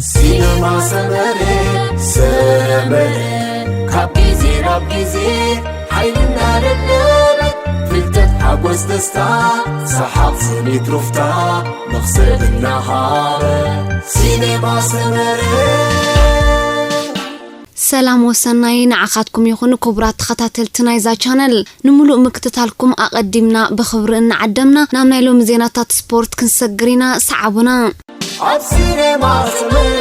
ሲነማ ሰመረ፣ ሰመረ፣ ካብ ግዜ ናብ ግዜ ሓይልና ለበለበ፣ ፍልጠት ሓጎስ ደስታ፣ ሰሓቕ ስኒት ሩፍታ፣ መኽሰብ እናሃበ። ሲነማ ሰመረ። ሰላም ወሰናይ ንዓኻትኩም ይኹን ክቡራት ተኸታተልቲ ናይዛ ቻነል። ንምሉእ ምክትታልኩም ኣቐዲምና ብኽብሪ እናዓደምና ናብ ናይ ሎሚ ዜናታት ስፖርት ክንሰግር ኢና። ሰዓቡና። ኣብ ሲኔማ ሰመረ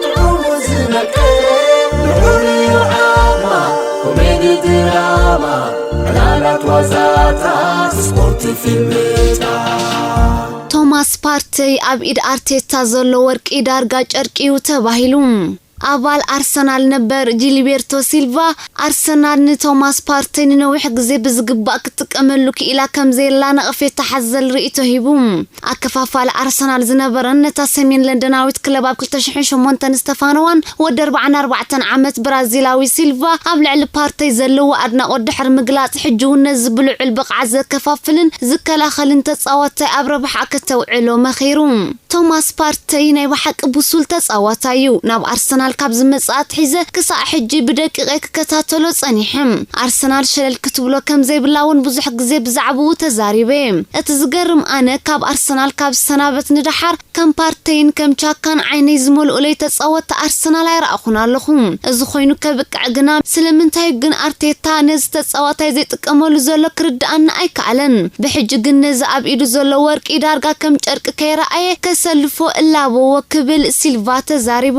ጥዑሙ ዝመቀረ፣ ንዑ ንዓማ ኮሜዲ ድራማ፣ ዕላላት ዋዛታት ስፖርት ፊልምታት። ቶማስ ፓርተይ ኣብ ኢድ ኣርቴታ ዘሎ ወርቂ ዳርጋ ጨርቂ እዩ ተባሂሉ። ኣባል ኣርሰናል ነበር ጂልቤርቶ ሲልቫ፣ ኣርሰናል ንቶማስ ፓርተይ ንነዊሕ ግዜ ብዝግባእ ክትጥቀመሉ ክኢላ ከም ዘየላ ነቐፌታ ሓዘል ርእይቶ ሂቡ። ኣከፋፋሊ ኣርሰናል ዝነበረን ነታ ሰሜን ለንደናዊት ክለብ ኣብ ክልተ ሽሕን ሸሞንተን ዝተፋነዋን ወዲ ኣርባዓን ኣርባዕተን ዓመት ብራዚላዊ ሲልቫ ኣብ ልዕሊ ፓርተይ ዘለዎ ኣድናቖት ድሕሪ ምግላጽ፣ ሕጂ እውን ነዚ ብልዑል ብቕዓት ዘከፋፍልን ዝከላኸልን ተጻዋታይ ኣብ ረብሓ ከተውዕሎ መኺሩ። ቶማስ ፓርተይ ናይ ብሓቂ ብሱል ተጻዋታይ እዩ። ናብ ኣርሰናል ካብ ዝመጽእ ኣትሒዘ ክሳዕ ሕጂ ብደቂቐ ክከታተሎ ጸኒሐ። ኣርሰናል ሸለል ክትብሎ ከም ዘይብላ እውን ብዙሕ ግዜ ብዛዕባኡ ተዛሪበ። እቲ ዝገርም ኣነ ካብ ኣርሰናል ካብ ዝሰናበት ንደሓር ከም ፓርተይን ከም ቻካን ዓይነይ ዝመልኡለይ ተጻወትቲ ኣርሰናል ኣይረኣኹን ኣለኹ። እዚ ኮይኑ ከብቅዕ ግና ስለምንታይ ግን ኣርቴታ ነዚ ተጻዋታይ ዘይጥቀመሉ ዘሎ ክርድኣኒ ኣይከኣለን። ብሕጂ ግን ነዚ ኣብ ኢዱ ዘሎ ወርቂ ዳርጋ ከም ጨርቂ ከይረኣየ ከሰልፎ እላበዎ ክብል ሲልቫ ተዛሪቡ።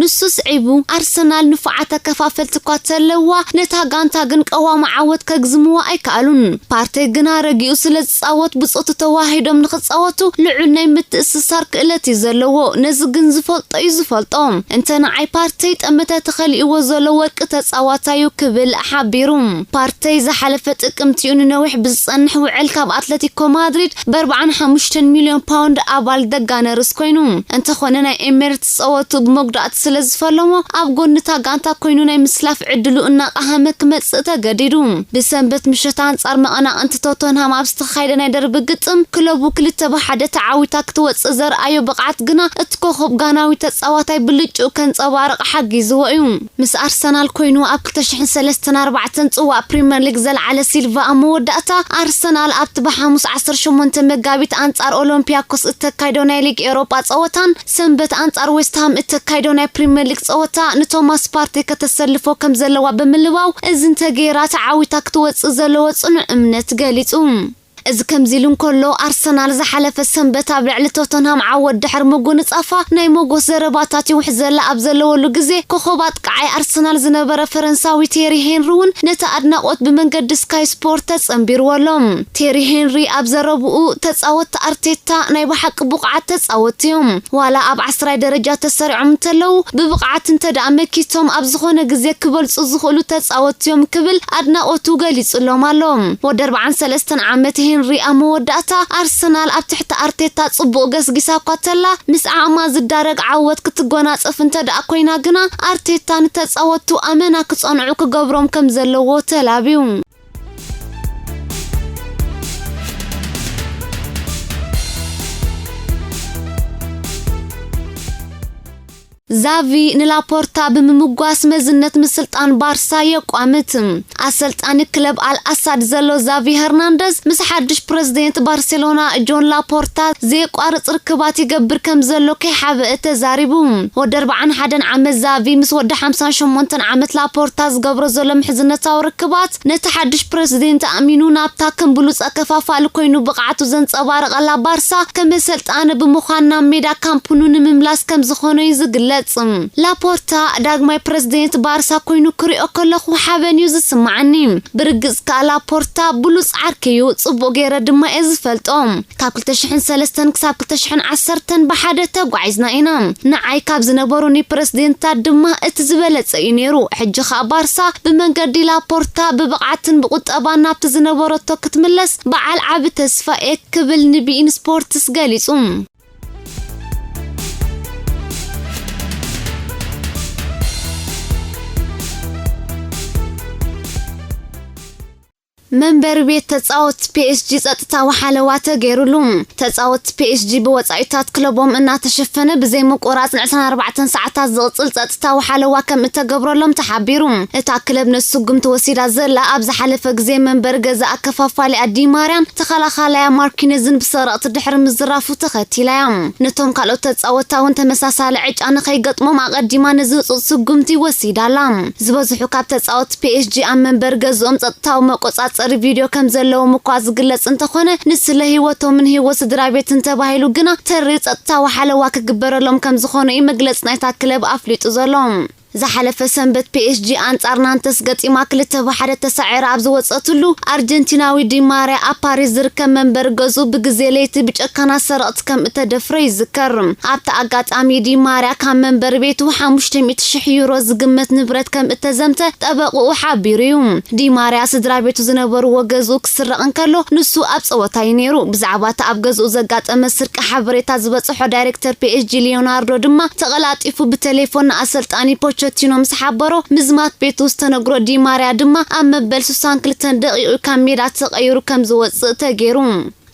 ንሱ ስዒቡ፣ ኣርሰናል ንፉዓት ኣከፋፈልቲ እኳ ተለዋ፣ ነታ ጋንታ ግን ቀዋሚ ዓወት ከግዝምዋ ኣይከኣሉን። ፓርተይ ግና ረጊኡ ስለ ዝጻወት፣ ብጾቱ ተዋሂዶም ንኽጻወቱ ልዑል ናይ ምትእስሳር ክእለት እዩ ዘለዎ። ነዚ ግን ዝፈልጦ እዩ ዝፈልጦ። እንተ ንዓይ ፓርተይ ጠመተ ተኸሊእዎ ዘሎ ወርቂ ተጻዋታይ እዩ ክብል ሓቢሩ። ፓርተይ ዝሓለፈ ጥቅምቲ እዩ ንነዊሕ ብዝጸንሕ ውዕል ካብ ኣትለቲኮ ማድሪድ ብ ኣርባዓን ሓሙሽተን ሚልዮን ፓውንድ ኣባል ደጋነርስ ኮይኑ። እንተኾነ ናይ ኤሜሬትስ ጸወቱ ብመጉዳእቲ ስለ ዝፈለሞ ኣብ ጎኒ እታ ጋንታ ኮይኑ ናይ ምስላፍ ዕድሉ እናቐሃመ ክመጽእ ተገዲዱ። ብሰንበት ምሸት ኣንጻር መቐናቕንቲ ቶተንሃም ኣብ ዝተኻየደ ናይ ደርቢ ግጥም ክለቡ ክልተ ብ ሓደ ተዓዊታ ክትወጽእ ዘርኣዮ ብቕዓት ግና እቲ ኮኸብ ጋናዊ ተጻዋታይ ብልጭኡ ከንጸባርቕ ሓጊዝዎ እዩ። ምስ ኣርሰናል ኮይኑ ኣብ ክልተ ሽሕን ሰለስተን ኣርባዕተን ጽዋእ ፕሪምየር ሊግ ዘልዓለ ሲልቫ ኣብ መወዳእታ ኣርሰናል ኣብቲ ብሓሙስ ዓሰርተ ሸሞንተ መጋቢት ኣንጻር ኦሎምፒያኮስ እተካይዶ ናይ ሊግ ኤውሮጳ ጸወታን ሰንበት ኣንጻር ዌስትሃም እተካይዶ ናይ ፕሪምየር ሊግ ጸወታ ንቶማስ ፓርቴ ከተሰልፎ ከም ዘለዋ ብምልባው እዚ እንተገይራ ተዓዊታ ክትወጽእ ዘለዎ ጽኑዕ እምነት ገሊጹ። እዚ ከምዚ ኢሉ እንከሎ ኣርሰናል ዝሓለፈ ሰንበት ኣብ ልዕሊ ቶተንሃም ዓወት ድሕሪ ምጉንጻፋ ናይ ሞጎስ ዘረባታት ይውሕዘላ ኣብ ዘለወሉ ግዜ ኮኸብ ኣጥቃዓይ ኣርሰናል ዝነበረ ፈረንሳዊ ቴሪ ሄንሪ እውን ነቲ ኣድናቖት ብመንገዲ ስካይ ስፖርት ተጸንቢርዎ ኣሎ። ቴሪ ሄንሪ ኣብ ዘረብኡ ተጻወትቲ ኣርቴታ ናይ ብሓቂ ብቑዓት ተጻወትቲ እዮም። ዋላ ኣብ ዓስራይ ደረጃ ተሰሪዖም እንተለዉ ብብቕዓት እንተ ደኣ መኪቶም ኣብ ዝኾነ ግዜ ክበልጹ ዝኽእሉ ተጻወትቲ እዮም ክብል ኣድናቖቱ ገሊጹሎም ኣሎ። ወዲ ኣርባዓን ሰለስተን ዓመት ሄንሪ ኣብ መወዳእታ ኣርሰናል ኣብ ትሕቲ ኣርቴታ ጽቡቕ ገስጊሳ እኳ ተላ ምስ ዓቕማ ዝዳረግ ዓወት ክትጎናጸፍ እንተ ደኣ ኮይና ግና ኣርቴታ ንተጻወትቱ ኣመና ክጸንዑ ክገብሮም ከም ዘለዎ ተላብዩ። ዛቪ ንላፖርታ ብምምጓስ መዝነት ምስልጣን ባርሳ የቋምት። ኣሰልጣኒ ክለብ ኣል ኣሳድ ዘሎ ዛቪ ሄርናንደዝ ምስ ሓድሽ ፕረዚደንት ባርሴሎና ጆን ላፖርታ ዘየቋርጽ ርክባት ይገብር ከም ዘሎ ከይሓበአ ተዛሪቡ። ወዲ ኣርባዓን ሓደን ዓመት ዛቪ ምስ ወዲ ሓምሳን ሸሞንተን ዓመት ላፖርታ ዝገብሮ ዘሎ ምሕዝነታዊ ርክባት ነቲ ሓድሽ ፕረዚደንት ኣእሚኑ ናብታ ከም ብሉጽ ኣከፋፋሊ ኮይኑ ብቕዓቱ ዘንጸባረቐላ ባርሳ ከም ኣሰልጣኒ ብምዃን ናብ ሜዳ ካምፕ ኑ ንምምላስ ከም ዝኾነ እዩ ዝግለጽ። ላፖርታ ዳግማይ ፕረዚደንት ባርሳ ኮይኑ ክሪኦ ከለኹ ሓበን እዩ ዝስምዓኒ። ብርግጽ ከኣ ላፖርታ ብሉጽ ዓርከይ እዩ፣ ጽቡቕ ገይረ ድማ እየ ዝፈልጦ። ካብ ክልተ ሽሕን ሰለስተን ክሳብ ክልተ ሽሕን ዓሰርተን ብሓደ ተጓዒዝና ኢና። ንዓይ ካብ ዝነበሩኒ ፕረዚደንታት ድማ እቲ ዝበለጸ እዩ ነይሩ። ሕጂ ከኣ ባርሳ ብመንገዲ ላፖርታ ብብቕዓትን ብቁጠባን ናብቲ ዝነበረቶ ክትምለስ በዓል ዓቢ ተስፋ እየ ክብል ንቢኢን ስፖርትስ ገሊጹ። መንበሪ ቤት ተጻወትቲ ፒ ኤስ ጂ ጸጥታዊ ሓለዋ ተገይሩሉ። ተጻወትቲ ፒ ኤስ ጂ ብወጻኢታት ክለቦም እናተሸፈነ ብዘይ ምቁራጽ ን ዕስራን ኣርባዕተን ሰዓታት ዝቕጽል ጸጥታዊ ሓለዋ ከም እተገብረሎም ተሓቢሩ። እታ ክለብ ነቲ ስጉምቲ ወሲዳ ዘላ ኣብ ዝሓለፈ ግዜ መንበሪ ገዛ ኣከፋፋሊኣ ዲማርያን ተኸላኻላያ ማርኪነዝን ብሰረቕቲ ድሕሪ ምዝራፉ ተኸቲላ እያ። ነቶም ካልኦት ተጻወትታ እውን ተመሳሳሊ ዕጫ ንኸይገጥሞም ኣቐዲማ ነዚ ህጹጽ ስጉምቲ ወሲዳ ኣላ። ዝበዝሑ ካብ ተጻወትቲ ፒ ኤስ ጂ ኣብ መንበሪ ገዝኦም ጸጥታዊ መቆጻጸሪ ቪድዮ ከም ዘለዎም እኳ ዝግለጽ እንተኾነ፣ ንስለ ህይወቶምን ህይወት ስድራ ቤትን ተባሂሉ ግና ተሪር ጸጥታዊ ሓለዋ ክግበረሎም ከም ዝኾነ እዩ መግለጺ ናይታ ክለብ ኣፍሊጡ ዘሎ። ዝሓለፈ ሰንበት ፒ ኤስ ጂ ኣንጻር ናንተስ ገጢማ ክልተ ብ ሓደ ተሳዒራ ኣብ ዝወጸትሉ፣ ኣርጀንቲናዊ ዲማርያ ኣብ ፓሪስ ዝርከብ መንበሪ ገዝኡ ብግዜ ለይቲ ብጨካናት ሰረቕቲ ከም እተደፍረ ይዝከር። ኣብቲ ኣጋጣሚ ዲማርያ ካብ መንበሪ ቤቱ ሓሙሽተ ሚእቲ ሽሕ ዩሮ ዝግመት ንብረት ከም እተዘምተ ጠበቕኡ ሓቢሩ እዩ። ዲማርያ ስድራ ቤቱ ዝነበርዎ ገዝኡ ክስረቕ እንከሎ ንሱ ኣብ ጸወታ እዩ ነይሩ። ብዛዕባ እቲ ኣብ ገዝኡ ዘጋጠመ ስርቂ ሓበሬታ ዝበጽሖ ዳይሬክተር ፒ ኤስ ጂ ሊዮናርዶ ድማ ተቐላጢፉ ብቴሌፎን ንኣሰልጣኒ ፖቸቲኖ ምስ ሓበሮ፣ ምዝማት ቤቱ ዝተነግሮ ዲማርያ ድማ ኣብ መበል ስሳን ክልተን ደቂቑ ካብ ሜዳ ተቐይሩ ከም ዝወጽእ ተገይሩ።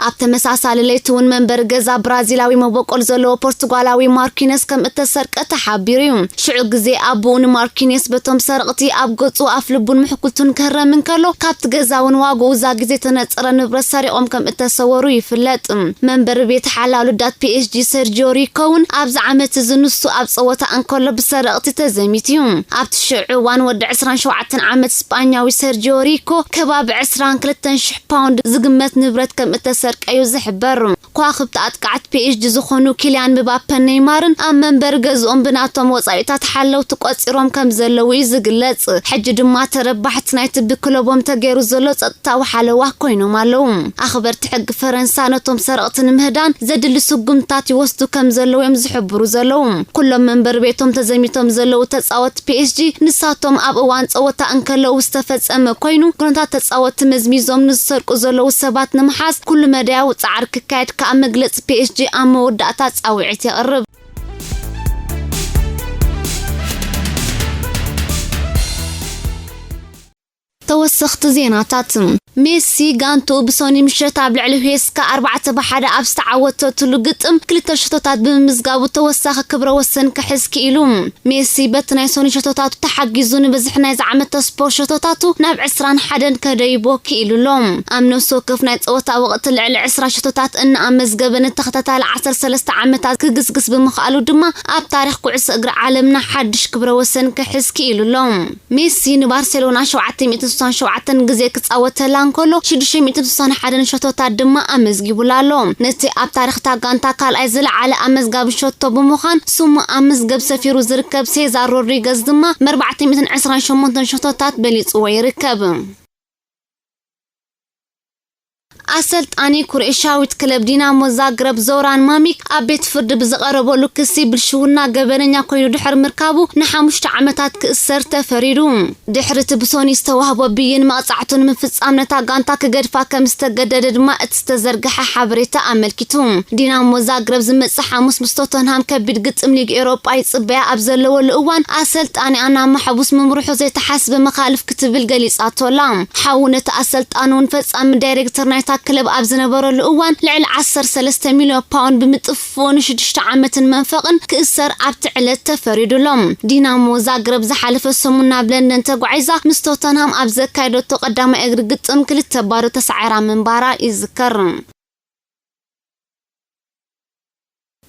ኣብ ተመሳሳሊ ለይቲ እውን መንበሪ ገዛ ብራዚላዊ መበቆል ዘለዎ ፖርቱጋላዊ ማርኪነስ ከም እተሰርቀ ተሓቢሩ እዩ። ሽዑ ግዜ ኣቦኡ ንማርኪነስ በቶም ሰረቕቲ ኣብ ገጹ ኣፍልቡን ምሕኩልቱን ክህረም እንከሎ፣ ካብቲ ገዛ እውን ዋግኡ እዛ ግዜ ተነጸረ ንብረት ሰሪቖም ከም እተሰወሩ ይፍለጥ። መንበሪ ቤት ሓላሉ ዳት ፒ ኤስ ጂ ሰርጂዮ ሪኮ እውን ኣብዚ ዓመት እዚ ንሱ ኣብ ጸወታ እንከሎ ብሰረቕቲ ተዘሚቱ እዩ። ኣብቲ ሽዑ እዋን ወዲ ዕስራን ሸውዓተን ዓመት ስጳኛዊ ሰርጂዮ ሪኮ ከባቢ ዕስራን ክልተን ሽሕ ፓውንድ ዝግመት ንብረት ከም እተሰርቀ እዩ ዝሕበር። ከዋኽብቲ ኣጥቃዕቲ ፒ ኤስ ጂ ዝኾኑ ኪልያን ምባፐን ኔይማርን ኣብ መንበሪ ገዝኦም ብናቶም ወጻኢታት ሓለውቲ ቆጺሮም ከም ዘለዉ እዩ ዝግለጽ። ሕጂ ድማ ተረባሕቲ ናይቲ ብክለቦም ተገይሩ ዘሎ ጸጥታዊ ሓለዋ ኮይኖም ኣለዉ። ኣኽበርቲ ሕጊ ፈረንሳ ነቶም ሰረቕቲ ንምህዳን ዘድሊ ስጉምትታት ይወስዱ ከም ዘለዉ እዮም ዝሕብሩ ዘለዉ። ኩሎም መንበሪ ቤቶም ተዘሚቶም ዘለዉ ተጻወትቲ ፒ ኤስ ጂ ንሳቶም ኣብ እዋን ጸወታ እንከለዉ ዝተፈጸመ ኮይኑ፣ ኩነታት ተጻወትቲ መዝሚዞም ንዝሰርቁ ዘለዉ ሰባት ንምሓዝ ኩሉ መዳያዊ ጻዕሪ ክካየድ ከኣ መግለጺ ፒ ኤስ ጂ ኣብ መወዳእታ ጻውዒት የቕርብ። ተወሰኽቲ ዜናታት። ሜሲ ጋንትኡ ብሶኒ ምሸት ኣብ ልዕሊ ሄስካ ኣርባዕተ ብ ሓደ ኣብ ዝተዓወተትሉ ግጥም ክልተ ሸቶታት ብምምዝጋቡ ተወሳኺ ክብረ ወሰን ክሕዝ ክኢሉ። ሜሲ በቲ ናይ ሶኒ ሸቶታቱ ተሓጊዙ ንብዝሒ ናይዚ ዓመት ተስፖር ሸቶታቱ ናብ ዕስራን ሓደን ከደይቦ ክኢሉ ኣሎ። ኣብ ነፍሲ ወከፍ ናይ ጸወታ ወቕቲ ልዕሊ ዕስራ ሸቶታት እናኣመዝገበ ንተኸታታሊ ዓሰርተ ሰለስተ ዓመታት ክግስግስ ብምኽኣሉ ድማ ኣብ ታሪኽ ኩዕሶ እግሪ ዓለምና ሓድሽ ክብረ ወሰን ክሕዝ ክኢሉ ኣሎ። ሜሲ ንባርሴሎና ሸውዓተ ሚእትን ስሳን ሸውዓተን ግዜ ክጻወተላ እንከሎ፣ ሽዱሽተ ሚእትን ስሳን ሓደን ሸቶታት ድማ ኣመዝጊቡላ ኣሎ። ነቲ ኣብ ታሪኽታ ጋንታ ካልኣይ ዝለዓለ ኣመዝጋቢ ሸቶ ብምዃን ስሙ ኣብ መዝገብ ሰፊሩ ዝርከብ ሴዛር ሮድሪገዝ ድማ ብኣርባዕተ ሚእትን ዕስራን ሸሞንተን ሸቶታት በሊጽዎ ይርከብ። ኣሰልጣኒ ክሮኤሽያዊት ክለብ ዲናሞ ዛግረብ ዞራን ማሚክ ኣብ ቤት ፍርዲ ብዝቐረበሉ ክሲ ብልሽውና ገበነኛ ኮይኑ ድሕሪ ምርካቡ ንሓሙሽተ ዓመታት ክእሰር ተፈሪዱ። ድሕሪ እቲ ብሶኒ ዝተዋህቦ ብይን መቕጻዕቱ ንምፍጻም ነታ ጋንታ ክገድፋ ከም ዝተገደደ ድማ እቲ ዝተዘርግሐ ሓበሬታ ኣመልኪቱ። ዲናሞ ዛግረብ ዝመጽእ ሓሙስ ምስ ቶተንሃም ከቢድ ግጥም ሊግ ኤውሮጳ ይጽበያ ኣብ ዘለወሉ እዋን ኣሰልጣኒኣ ናብ ማሕቡስ ምምርሑ ዘይተሓስበ መኻልፍ ክትብል ገሊጻቶ ኣላ። ሓዉ ነቲ ኣሰልጣኒ እውን ፈጻሚ ዳይሬክተር ናይታ ክለብ ኣብ ዝነበረሉ እዋን ልዕሊ ዓሰርተ ሰለስተ ሚልዮን ፓውንድ ብምጥፍኡ ንሽዱሽተ ዓመትን መንፈቕን ክእሰር ኣብቲ ዕለት ተፈሪዱሎም። ዲናሞ ዛግረብ ዝሓለፈ ሰሙን ናብ ለንደን ተጓዒዛ ምስ ቶተንሃም ኣብ ዘካየደቶ ቀዳማይ እግሪ ግጥም ክልተ ባዶ ተሳዒራ ምንባራ ይዝከር።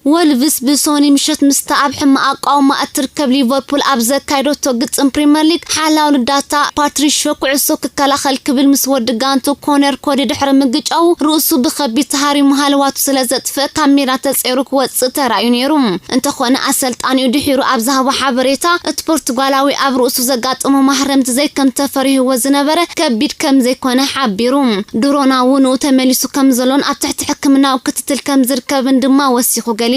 ወልቭስ ብሶኒ ምሸት ምስታ ኣብ ሕማቕ ኣቃውማ እትርከብ ሊቨርፑል ኣብ ዘካየደቶ ግጥም ፕሪምየር ሊግ፣ ሓላው ልዳታ ፓትሪሾ ኩዕሶ ክከላኸል ክብል ምስ ወዲ ጋንቱ ኮነር ኮዲ ድሕሪ ምግጫዉ፣ ርእሱ ብኸቢድ ተሃሪሙ ሃለዋቱ ስለ ዘጥፍእ ካብ ሜዳ ተጸይሩ ክወጽእ ተራእዩ ነይሩ። እንተኾነ ኣሰልጣኒኡ ድሒሩ ኣብ ዝሃቦ ሓበሬታ፣ እቲ ፖርቱጋላዊ ኣብ ርእሱ ዘጋጠሞ ማህረምቲ ዘይከም ተፈሪህዎ ዝነበረ ከቢድ ከም ዘይኮነ ሓቢሩ። ድሮና ውንኡ ተመሊሱ ከም ዘሎን ኣብ ትሕቲ ሕክምናዊ ክትትል ከም ዝርከብን ድማ ወሲኹ ገሊጹ።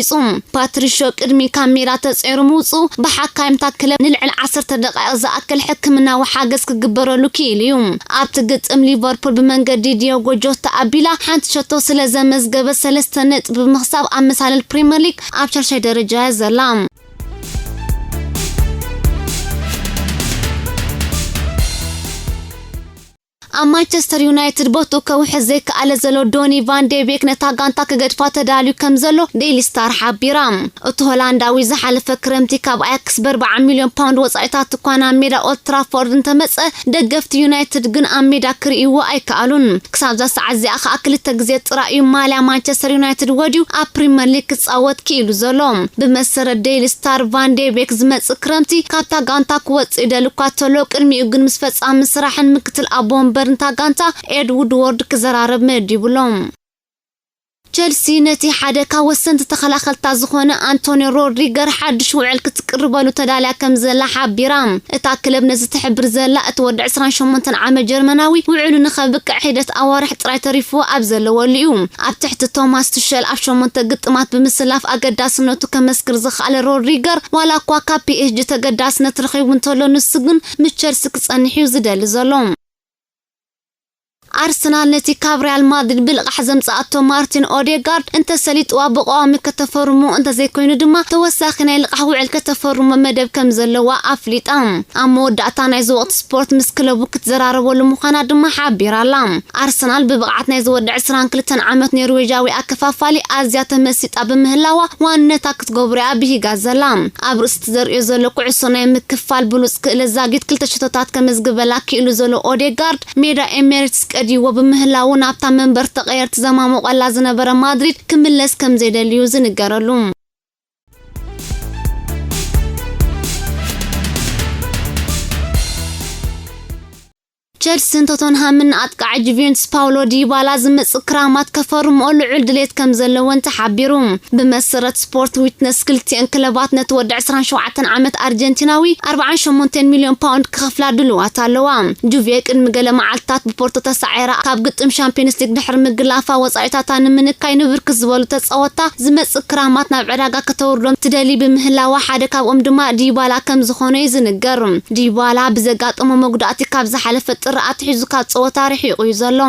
ፓትሪሾ ቅድሚ ካብ ሜዳ ተጸይሩ ምውጽኡ ብሓካይምታ ክለብ ንልዕሊ ዓሰርተ ደቃይቕ ዝኣክል ሕክምናዊ ሓገዝ ክግበረሉ ክኢሉ እዩ። ኣብቲ ግጥም ሊቨርፑል ብመንገዲ ዲዮጎ ጆታ ኣቢላ ሓንቲ ሸቶ ስለ ዘመዝገበት ሰለስተ ነጥቢ ብምኽሳብ ኣብ መሳልል ፕሪምየር ሊግ ኣብ ሻድሻይ ደረጃ እያ ዘላ። ኣብ ማንቸስተር ዩናይትድ ቦትኡ ከውሕስ ዘይከኣለ ዘሎ ዶኒ ቫን ዴ ቤክ ነታ ጋንታ ክገድፋ ተዳልዩ ከም ዘሎ ዴይሊ ስታር ሓቢራ። እቲ ሆላንዳዊ ዝሓለፈ ክረምቲ ካብ ኣያክስ በ ኣርባዓ ሚልዮን ፓውንድ ወጻኢታት እኳ ናብ ሜዳ ኦልድ ትራፎርድ እንተመጸ፣ ደገፍቲ ዩናይትድ ግን ኣብ ሜዳ ክርእይዎ ኣይከኣሉን። ክሳብ እዛ ሰዓት እዚኣ ከኣ ክልተ ግዜ ጥራይ እዩ ማልያ ማንቸስተር ዩናይትድ ወድዩ ኣብ ፕሪምየር ሊግ ክጻወት ክኢሉ ዘሎ። ብመሰረት ዴይሊ ስታር፣ ቫን ዴ ቤክ ዝመጽእ ክረምቲ ካብታ ጋንታ ክወጽእ ይደሊ እኳ እንተሎ፣ ቅድሚኡ ግን ምስ ፈጻሚ ስራሕን ምክትል ኣቦ ወንበር እታ ጋንታ ኤድ ውድዎርድ ክዘራረብ መዲቡ ኣሎ። ቸልሲ ነቲ ሓደ ካብ ወሰንቲ ተኸላኸልታ ዝኾነ ኣንቶኒዮ ሮድሪገር ሓድሽ ውዕል ክትቅርበሉ ተዳልያ ከም ዘላ ሓቢራ። እታ ክለብ ነዚ ትሕብር ዘላ፣ እቲ ወዲ ዕስራን ሸሞንተን ዓመት ጀርመናዊ ውዕሉ ንኸብቅዕ ሒደት ኣዋርሕ ጥራይ ተሪፍዎ ኣብ ዘለወሉ እዩ። ኣብ ትሕቲ ቶማስ ቱሸል ኣብ ሸሞንተ ግጥማት ብምስላፍ ኣገዳስነቱ ከመስክር ዝኸኣለ ሮድሪገር፣ ዋላ እኳ ካብ ፒ ኤስ ጂ ተገዳስነት ረኺቡ እንተሎ፣ ንሱ ግን ምስ ቸልሲ ክጸንሕ እዩ ዝደሊ ዘሎ። ኣርሰናል ነቲ ካብ ሪያል ማድሪድ ብልቓሕ ዘምጽኣቶ ማርቲን ኦዴጋርድ እንተሰሊጥዋ ብቐዋሚ ከተፈርሞ፣ እንተዘይኮይኑ ድማ ተወሳኺ ናይ ልቓሕ ውዕል ከተፈርሞ መደብ ከም ዘለዋ ኣፍሊጣ። ኣብ መወዳእታ ናይዚ ወቕቲ ስፖርት ምስ ክለቡ ክትዘራረበሉ ምዃና ድማ ሓቢራ ኣላ። ኣርሰናል ብብቕዓት ናይዚ ወዲ ዕስራን ክልተን ዓመት ኖርዌጃዊ ኣከፋፋሊ ኣዝያ ተመሲጣ ብምህላዋ ዋንነታ ክትገብሮ እያ ብሂጋ ዘላ። ኣብ ርእሲ እቲ ዘርእዮ ዘሎ ኩዕሶ ናይ ምክፋል ብሉጽ ክእለት ዛጊት ክልተ ሸቶታት ከመዝግበላ ክኢሉ ዘሎ ኦዴጋርድ፣ ሜዳ ኤሜሬትስ ቀድይዎ ብምህላዉ ናብታ መንበር ተቐየርቲ ዘማሙቐላ ዝነበረ ማድሪድ ክምለስ ከም ዘይደልዩ ዝንገረሉ። ቸልሲን ቶተንሃምን ንኣጥቃዒ ጁቬንቱስ ፓውሎ ዲባላ ዝመጽእ ክራማት ከፈርምኦ ልዑል ድሌት ከም ዘለወን ተሓቢሩ። ብመሰረት ስፖርት ዊትነስ፣ ክልቲኤን ክለባት ነቲ ወዲ ዕስራን ሸውዓተን ዓመት ኣርጀንቲናዊ ኣርባዓን ሸሞንተን ሚልዮን ፓውንድ ክኸፍላ ድሉዋት ኣለዋ። ጁቬ ቅድሚ ገለ መዓልታት ብፖርቶ ተሳዒራ ካብ ግጥም ሻምፒዮንስ ሊግ ድሕሪ ምግላፋ፣ ወጻኢታታ ንምንካይ ንብርክት ዝበሉ ተጻወትታ ዝመጽእ ክራማት ናብ ዕዳጋ ከተውርዶም ትደሊ ብምህላዋ፣ ሓደ ካብኦም ድማ ዲባላ ከም ዝኾነ እዩ ዝንገር። ዲባላ ብዘጋጠሞ መጉዳእቲ ካብ ዝሓለፈ ጥሪ ኣትሒዙ ካብ ጸወታ ርሒቑ እዩ ዘሎ።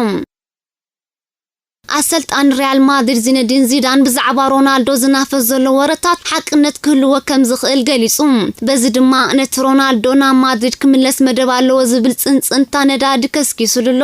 ኣሰልጣኒ ሪያል ማድሪድ ዚነዲን ዚዳን ብዛዕባ ሮናልዶ ዝናፈስ ዘሎ ወረታት ሓቅነት ክህልዎ ከም ዝኽእል ገሊጹ። በዚ ድማ ነቲ ሮናልዶ ናብ ማድሪድ ክምለስ መደብ ኣለዎ ዝብል ጽንጽንታ ነዳዲ ከስኪሱሉ ኣሎ።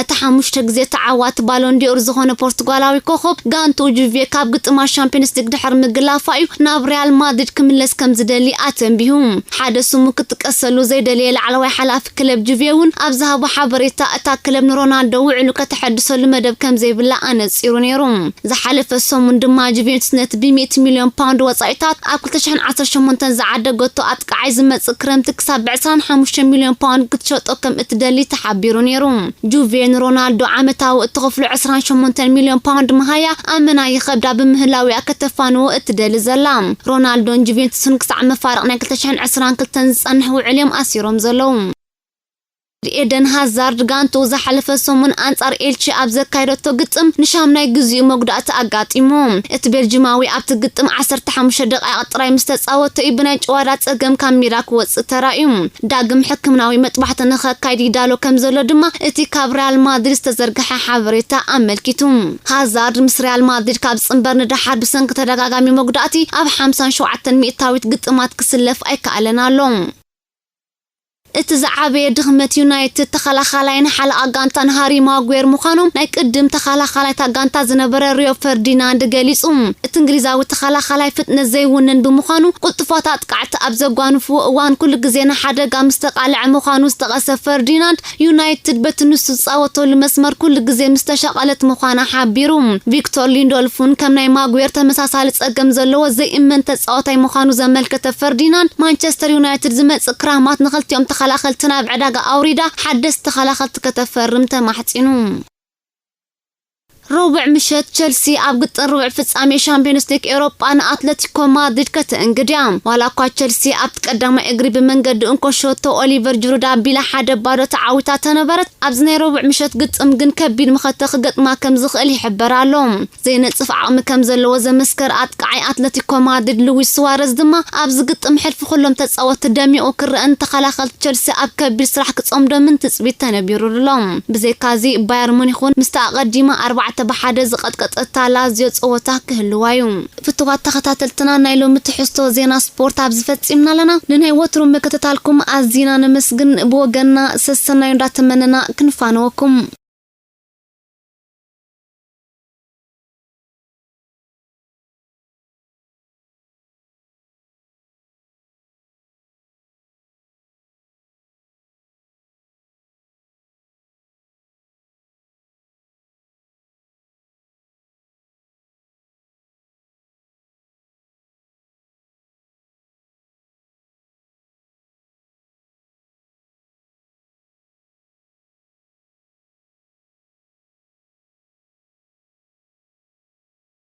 እቲ ሓሙሽተ ግዜ ተዓዋቲ ባሎን ዲኦር ዝኾነ ፖርቱጋላዊ ኮኸብ፣ ጋንቱ ጁቬ ካብ ግጥማት ሻምፒዮንስ ሊግ ድሕሪ ምግላፋ እዩ ናብ ሪያል ማድሪድ ክምለስ ከም ዝደሊ ኣተንቢሁ። ሓደ ስሙ ክጥቀሰሉ ዘይደለየ ላዕለዋይ ሓላፊ ክለብ ጁቬ እውን ኣብ ዝሃቦ ሓበሬታ፣ እታ ክለብ ንሮናልዶ ውዕሉ ከተሐድሰሉ መደብ ከም ዘይብላ ኣነጺሩ ነይሩ። ዝሓለፈ ሰሙን ድማ ጁቬንቱስ ነቲ ብሚእቲ ሚልዮን ፓውንድ ወጻኢታት ኣብ ክልተ ሽሕን ዓሰርተ ሸሞንተን ዝዓደገቶ ኣጥቃዓይ ዝመጽእ ክረምቲ ክሳብ ብዕስራን ሓሙሽተ ሚልዮን ፓውንድ ክትሸጦ ከም እትደሊ ተሓቢሩ ነይሩ። ጁቬ ንሮናልዶ ዓመታዊ እትኸፍሎ ዕስራን ሸሞንተን ሚልዮን ፓውንድ መሃያ ኣመና ይኸብዳ ብምህላው እያ ከተፋንዎ እትደሊ ዘላ። ሮናልዶን ጁቬንቱስን ክሳዕ መፋርቕ ናይ ክልተ ሽሕን ዕስራን ክልተን ዝጸንሕ ውዕል እዮም ኣሲሮም ዘለዉ። ኤደን ሃዛርድ ጋንቱ ዝሓለፈ ሰሙን ኣንጻር ኤልቺ ኣብ ዘካየደቶ ግጥም ንሻምናይ ግዜኡ መጉዳእቲ ኣጋጢሞ። እቲ ቤልጂማዊ ኣብቲ ግጥም ዓሰርተ ሓሙሽተ ደቂቕ ጥራይ ምስ ተጻወተ እዩ ብናይ ጭዋዳ ጸገም ካብ ሜዳ ክወጽእ ተራእዩ። ዳግም ሕክምናዊ መጥባሕቲ ንኸካይድ ይዳሎ ከም ዘሎ ድማ እቲ ካብ ሪያል ማድሪድ ዝተዘርግሐ ሓበሬታ ኣመልኪቱ። ሃዛርድ ምስ ሪያል ማድሪድ ካብ ዝጽንበር ንደሓር ብሰንኪ ተደጋጋሚ መጉዳእቲ ኣብ ሓምሳን ሸውዓተን ሚእታዊት ግጥማት ክስለፍ ኣይከኣለን ኣሎ። እቲ ዝዓበየ ድኽመት ዩናይትድ ተኸላኻላይን ሓለቓ ጋንታን ሃሪ ማጉዌር ምዃኑ ናይ ቅድም ተኸላኻላይ እታ ጋንታ ዝነበረ ሪዮ ፈርዲናንድ ገሊጹ። እቲ እንግሊዛዊ ተኸላኻላይ ፍጥነት ዘይውንን ብምዃኑ፣ ቅልጡፋት ኣጥቃዕቲ ኣብ ዘጓንፍዎ እዋን ኩሉ ግዜ ንሓደጋ ምስ ተቓልዐ ምዃኑ ዝጠቐሰ ፈርዲናንድ፣ ዩናይትድ በቲ ንሱ ዝጻወተሉ መስመር ኩሉ ግዜ ምስ ተሻቐለት ምዃና ሓቢሩ። ቪክቶር ሊንዶልፍ እውን ከም ናይ ማጉዌር ተመሳሳሊ ጸገም ዘለዎ ዘይእመን ተጻዋታይ ምዃኑ ዘመልከተ ፈርዲናንድ፣ ማንቸስተር ዩናይትድ ዝመጽእ ክራማት ንኽልቲኦም ተኸላኸልቲ ናብ ዕዳጋ ኣውሪዳ ሓደስቲ ተኸላኸልቲ ከተፈርም ተማሕጺኑ። ረቡዕ ምሸት ቸልሲ ኣብ ግጥም ርቡዕ ፍጻሜ ሻምፒዮንስ ሊግ ኤውሮጳ ንኣትለቲኮ ማድሪድ ከተእንግድ እያ። ዋላ እኳ ቸልሲ ኣብቲ ቀዳማይ እግሪ ብመንገዲ እንኮ ሸቶ ኦሊቨር ጅሩድ ኣቢላ ሓደ ባዶ ተዓዊታ ተነበረት፣ ኣብዚ ናይ ረቡዕ ምሸት ግጥም ግን ከቢድ መኸተ ክገጥማ ከም ዝኽእል ይሕበር ኣሎ። ዘይነጽፍ ዓቕሚ ከም ዘለዎ ዘመስከረ ኣጥቃዓይ ኣትለቲኮ ማድሪድ ሉዊስ ሱዋረዝ ድማ ኣብዚ ግጥም ሕልፊ ኩሎም ተጻወትቲ ደሚቑ ክረአን ተኸላኸልቲ ቸልሲ ኣብ ከቢድ ስራሕ ክጸምዶምን ትጽቢት ተነቢሩሎም። ብዘይካዚ ባየር ሙኒክ እውን ምስቲ ኣቐዲማ ኣርባዕተ ክልተ ብሓደ ዝቐጥቀጠታ ላዝዮ ጸወታ ክህልዋ እዩ። ፍትዋት ተኸታተልትና፣ ናይ ሎሚ ትሕዝቶ ዜና ስፖርት ኣብዚ ፈጺምና ኣለና። ንናይ ወትሩ ምክትታልኩም ኣዚና ነመስግን። ብወገንና ሰሰናዩ እንዳተመነና ክንፋነወኩም።